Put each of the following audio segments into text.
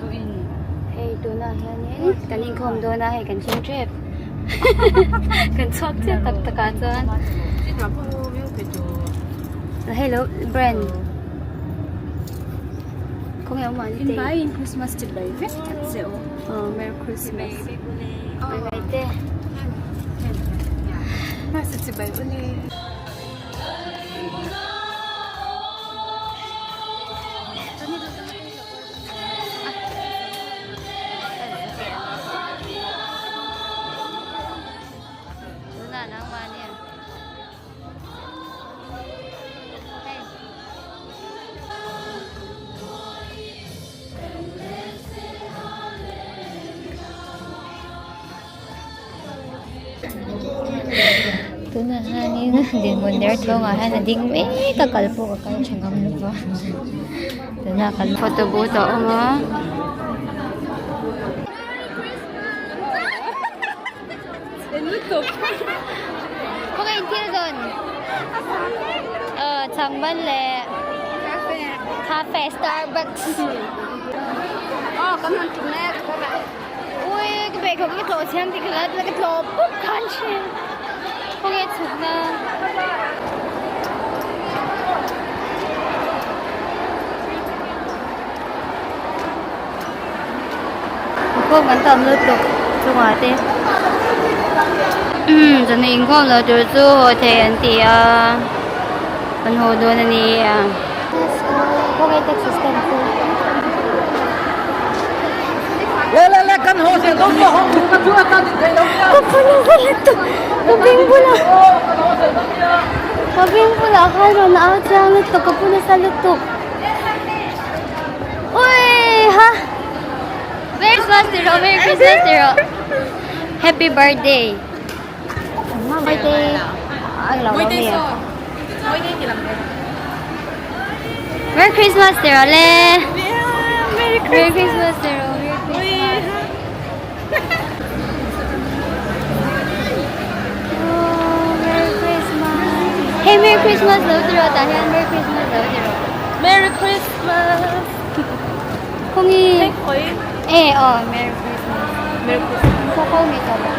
Hei tunah hianin kan inkhawm dawn a hei kan thleng tep kan chhuak chiah tak tak ah chuan hello brand khawnge awm an te Vaiin Christmas chibai vek ang che u. Aw Merry Christmas bye bye te. Christmas chibai u le. Tunah nangmah nia hei. Tunah hianin dinhmun derthawngah hian a ding mek a kal pawh ka kal tha ngam lo va tunah kan photo booth a awm a. Khawngaih in thil zawn aw chhangban leh cafe Starbucks. Aw kan han tum mek. Ui ka bag ho ka tlawh chiang tih ka la ka tlawh pup khan thin. Khawnge chhukna. Inkhawm kan tam lutuk chungah te umm chawhnu inkhawm loh tur chu haw thei an ti a kan haw dawn a ni a. Khawnge taxi stand chu. Ka phone a va lutuk ka beng bulah ka beng bulah khan rawn au chiang lutuk ka pu nasa lutuk. Ui ha Merry Christmas tiro Merry Christmas tiro Happy birthday Birthday Ang lo lo mi Merry Christmas tiro le Merry Christmas tiro Merry Christmas Oh, Merry Christmas. Hey, Merry Christmas lo tiro tah hian Merry Christmas lo tiro. Merry Christmas. Khawngi. E aw Merry Christmas. Merry Christmas. Khaw khaw mi tawp a.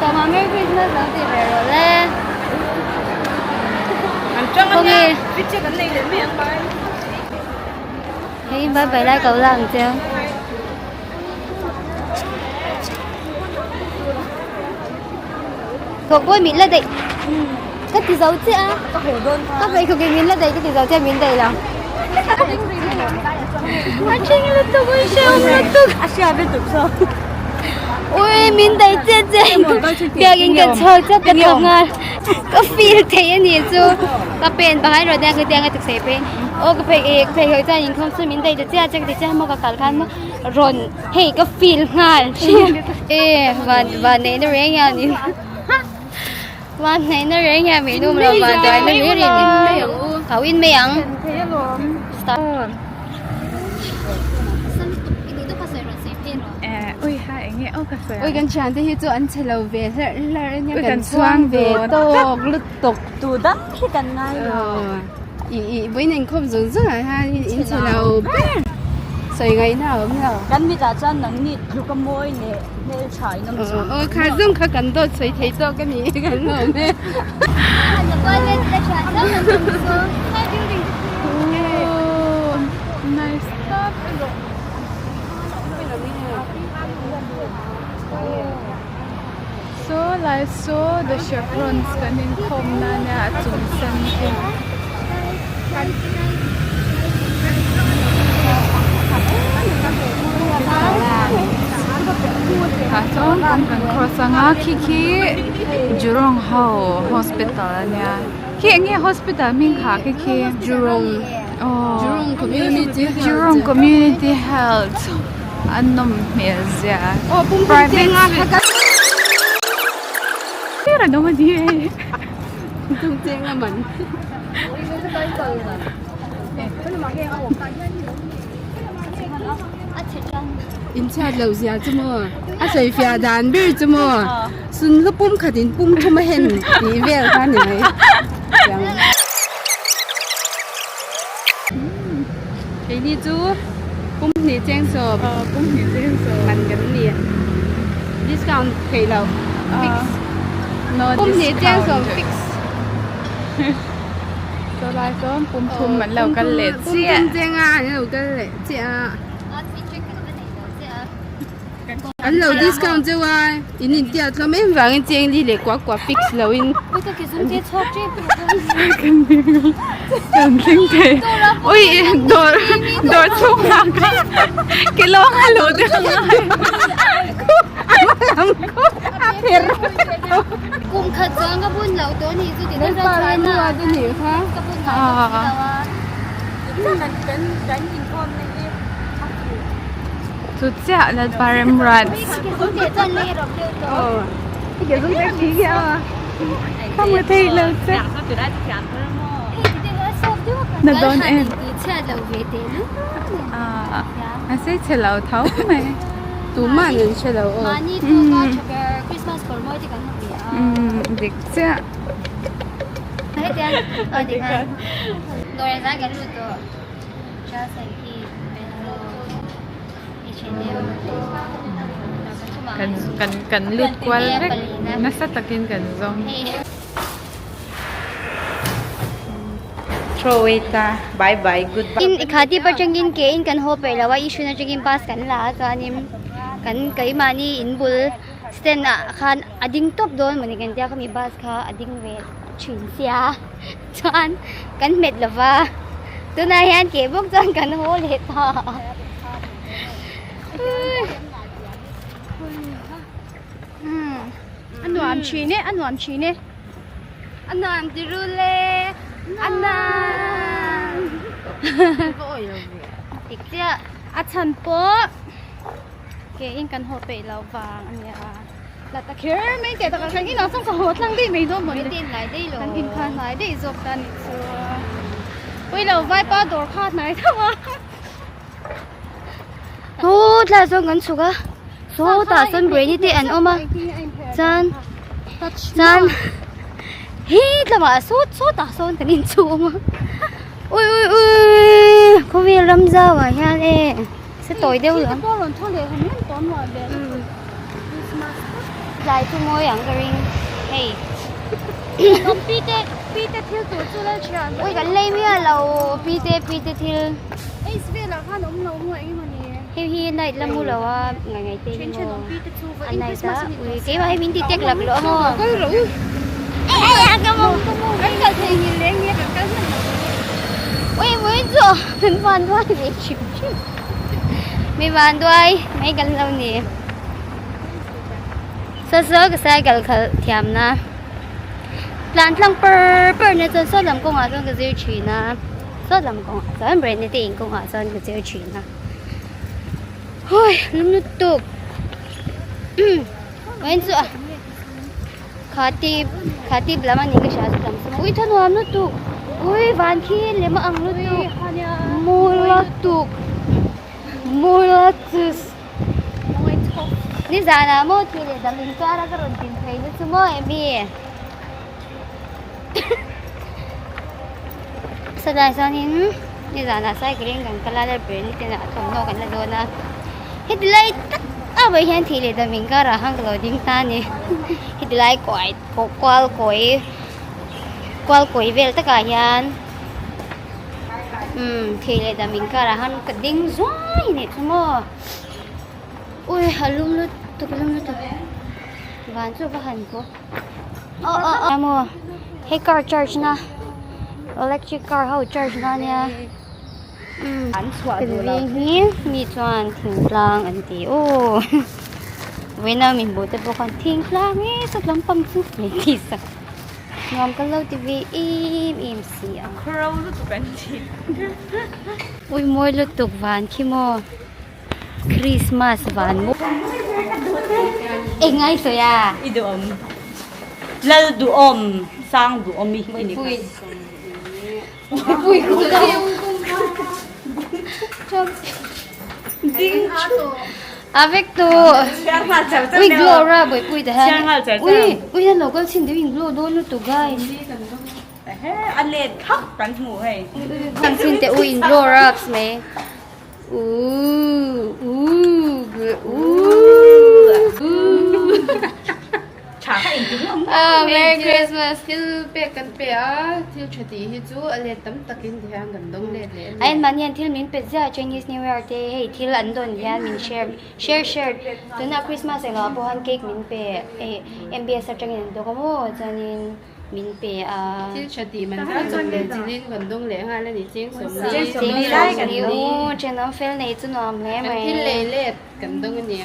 Tawp ah Merry Christmas lo ti ve rawh le. An tang a Khawngi. nia. Picture kan nei leh mai ang bai. Hei bye bye lai ko la ang che. Thawk bawi min la daih ka ti zo che a ka phei khawk in min la daih ka ti zo che min daih lo a thing lutuk ui hrehawm lutuk a hria ve tuk so ui min daih che che biakin ka chho chiah ka thawk nghal ka feel thei a nih chu ka pen pakhat rawh tiang ka tiang a tiksaih phei aw ka phei ka phei khawk chuan inkhawm chu min daih ta chiah che ka ti chiah maw ka kal khan maw rawn hei ka feel nghal e van van neih na reng hian in van neih na reng hian min awm lo van duai na hlir in kau in mai ang ui kan thian te hi chu an chhe lo ve hlarh hlarh a nia kan chhuang ve tawk lutuk tu dang hi kan ngai lo Ih ih vawiin inkhawm zawng zawng ah hian in chhe lo ber sawi ngaihna a awm lo. Kan mitah chuan nangni tluk a mawi leh hmeltha in awm chuang. Aw kha zawng kha kan dawt sawi thei tawk a ni kan la awm e. Nice tak. Saw lai saw the chevrons kan inkhawm na ania a chung sen khi. Tah chuan kawng kan cross anga khi khi Jurong ho hospital ania khi eng nge hospital hming kha khi khi Jurong aw Jurong Community Health Jurong Community Health. A nawm hmel zia private an awm a ni e In chhiat loh zia chu maw a sawi fiah dan ber chu maw sun hlu pum khat in pum thum a hen tih vel kha ni mai Keini chu. Pum hnih cheng sawm. Pum hnih cheng sawm. Man kan ni. Discount theih loh. Fix. No Pum hnih cheng sawm fix. Saw lai sawn pum thum an lo kal leh chiah. Pum thum cheng a an lo kal leh chiah a. An lo discount cheu a in intiat hlawm em vangin cheng li leh kuah kuah fix lo in. Kan thleng thei ui dawr dawr chhungah khan kelawng a luh deuh ngai. Kum khat chuan ka bun loh tawh anih chu ti nasa chuan a ka bun ngai bawk si lo a. Chu chiah Lalpa remruat. Ka hmu thei lo che. Na dawn em. A sei chhe lo tho mai. Tumah an hre lo aw. Dik chiah. Kan kan kan lut kual vek nasa takin kan zawm. Throw it a bye bye goodbye. In khati pachangin ke in kan haw peih lo a issue atangin bus kan la a chuanin kan keimahni in bul stand ah khan a ding tawp dawn mawni kan tia khami bus kha a ding ve thin sia. Chuan kan hmet lo va, tunah hian keh bawk chuan kan haw leh ta. A nuam thin e, a nuam thin e. A nuam ti rul e, a nuam. Tik chiah. A chhan pawh ke in kan haw peih lo vang a nia. La ta kher mai teh takah khan inah chuan ka haw tlang daih mai dawn mawni Min hnai daih lo. Kan in kha hnai daih zawk ta ni chu. Pui lo vaipa dawr kha hnai deuh a. Saw tlah chuan kan chhuk a, saw tah chuan granny te an awm a, chuan chuan hi tlamah saw saw tah sawn kan inchhung a. Ui ui ui khawvel ram zauah hian e. Se tawi deuh lo. Tlai chu mawi ang ka ring hei. Ui kan lei miah lo pi te pi te thil. Hei hi night la mu lo a ngai ngai te hi maw a night a ui keimah hi min ti tek lak loh a maw. Ui mui chu min van duai ve hrim hrim. Mi van duai mai kan lo ni. Saw saw ka cycle khalh thiam na. Tlan tlang par par na chuan saw lam kawngah chuan ka zir thin a. Saw lam kawngah chuan Brenda te in kawngah chuan ka zir thin a. Hui lum lutuk. Vawiin chu a Khatib Khatib lam a ni ka hria chu tam chu ui thanuam lutuk ui van khi lem a ang lutuk mawi lutuk mawi lutuk nizanah maw thih leh dam inkar a ka rawn din phei na chu maw emi satlai chuanin nizanah cycling kan kal a library te ah thawmhnaw kan la dawn a heti lai tak ah mai hian thih leh dam inkar ah khan ka lo ding ta a ni heti lai kuai kual kawi kual kawi vel takah hian umm thih leh dam inkar ah khan ka ding zuai a nih chu maw ui a lum lutuk a lum lutuk van chu a va han pawh. Aw aw aw maw hei car charge na electric car ho charge na ania umm building hi mi chuan thingtlang an ti aw vawiina mi hmuh te pawh khan thingtlang e saw lampang chu min tih sak nuam ka lo ti ve em em si a ui mawi lutuk van khi maw. Christmas van maw Eng ai sawi a? I duhawm. Lal duhawm, sang duhawm i ni kha. Pui ku ka. Avek tu. Ui glow ra boi pui ta han. Ui ui han lo kal chin deuh in glow dawn lutuk guys. A let khap kan hmu hei. Kan chin te ui in glow raps mai. Ooh. Christmas thil pek kan pe a, thil tha tih hi chu a let tam takin ti hian kan dawng let leh a ni. A en mahni hian thil min pe ziah Chinese New Year te hei thil an dawn hian min share share share tunah Christmas engah pawh han cake min pe hei M_B_S atangin an dawng a maw chuanin min pe a. Thil tha tih man zat chawp leh chilhin kan dawng leh nghal a ni cheng 40 Cheng 40 u thenawm fel nei chu nuam hle mai. Kan thil lei let kan dawng a ni.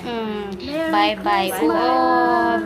Bye bye u aw.